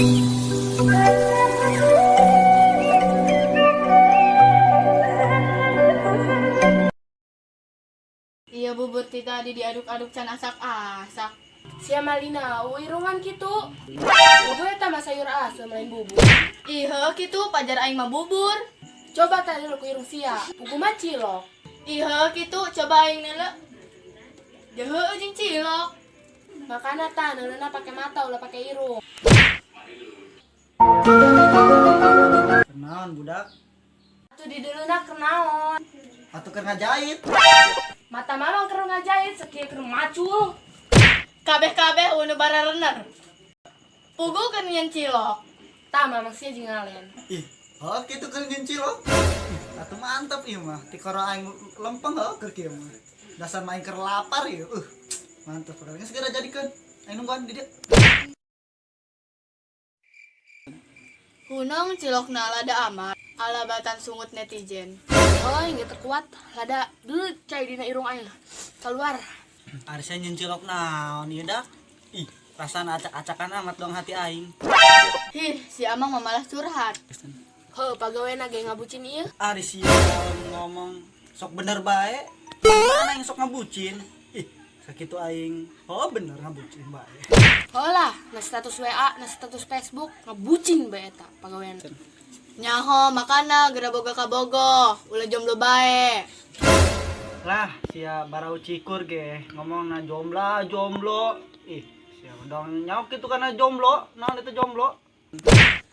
Iya bubur ti tadi diaduk-aduk can asak-asak. Sia malina, irungan kitu. Bubur eta mah sayur asem lain bubur. Ih heuh kitu pajar aing mah bubur. Coba tadi lu ku irung sia, pugu mah cilok. Ih heuh kitu coba aing neuleu. Jeuh jeung cilok. Makana tah neuleuna pake mata ulah pake irung. Kenaon budak? Atuh dideuleuna keur naon? Atuh keur ngajahit. Mata mamang keur ngajahit sakieu keur macul. Kabeh-kabeh unu bararener. Pugu keur nyieun cilok. Tah mamang sia jeung ngalen. Ih, heuh kitu keur nyieun cilok. Ih, atuh mantep ieu mah. Tikoro aing lempeng heuh keur kieu mah. Dasar mah aing keur lapar ieu. Mantep pokoknya segera jadikeun. Aing nungguan di dieu. Hunong cilokna lada amat. Ala batan sungut netizen. Oh, aing teu kuat. Lada dulu cai dina irung aing. Keluar. Ari sia nyieun cilok naon ieu dak? Ih, rasana acak-acakan amat dong hati aing. Hih, si Amang mah malah curhat. Heuh, pagawena ge ngabucin ieu. Ari sia ngomong sok bener bae. Mana yang sok ngabucin? Ih, sakitu aing. Oh bener ngabucin bae. Heuh lah, na status WA, na status Facebook ngabucin bae eta pagawena. Nyaho makana geura boga kabogoh, ulah jomblo bae. Lah, sia barau cikur ge ngomongna jombla jomblo. Ih, sia dong nyaho kitu kana jomblo. Naon itu jomblo?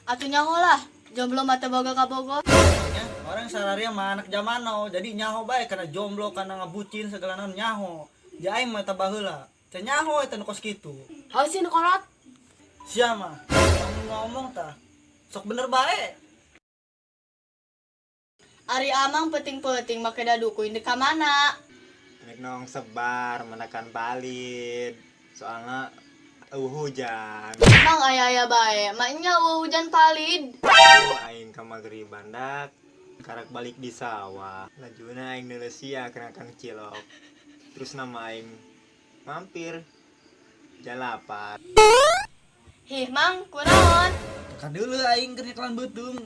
Atuh nyaho lah, jomblo mah teu boga kabogoh. Ya, orang sararia mah anak zaman now, jadi nyaho bae kana jomblo, kana ngabucin segala naon nyaho. Ja aing mah teh baheula. Teu nyaho eta nu kos kitu. Heuh sih nu kolot. Sia mah kamu ngomong tah sok bener bae. Ari Amang penting-penting make daduku indek ka mana? Nek nong sebar menekan palid. Soalnya hujan. Mang aya-aya bae, maknya eueuh hujan palid. Aing ka magriban dak. Karak balik di sawah. Lajuna aing neuleuh sia kenakan cilok. Terus nama aing mampir. Jalapar. Hih, Mang, kunaon? Kadeuleu aing keur nyekelan beuteung.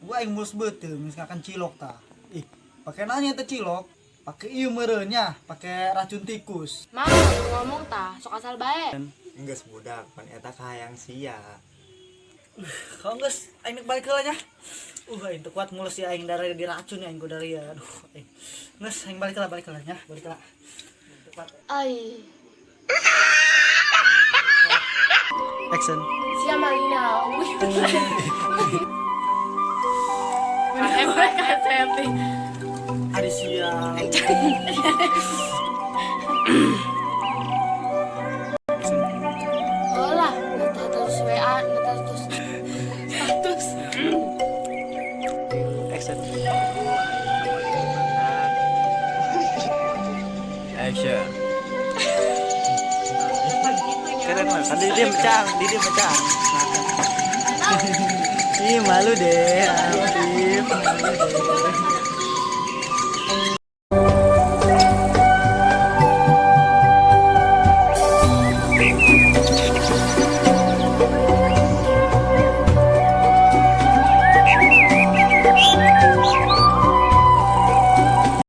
Gua aing mulus beuteung geus ngakan cilok tah. Ih, pake nanya teh cilok, pake ieu meureun nya, pake racun tikus. Mang nu ngomong tah sok asal bae. Geus budak pan eta kahayang sia. Kalau geus aing nek balik heula nya. Aing teu kuat mulus ya aing darah diracun ya aing ku dari ya. Aduh, aing. Geus aing balik heula nya, balik heula. Teu kuat. Ai. Action. Sia malina. Happy. Ari sia. Heuh lah, na status WA, na status status. Action. Action. Keren lah, tadi dia pecah, dia pecah. Ih, malu deh, Afif, malu deh.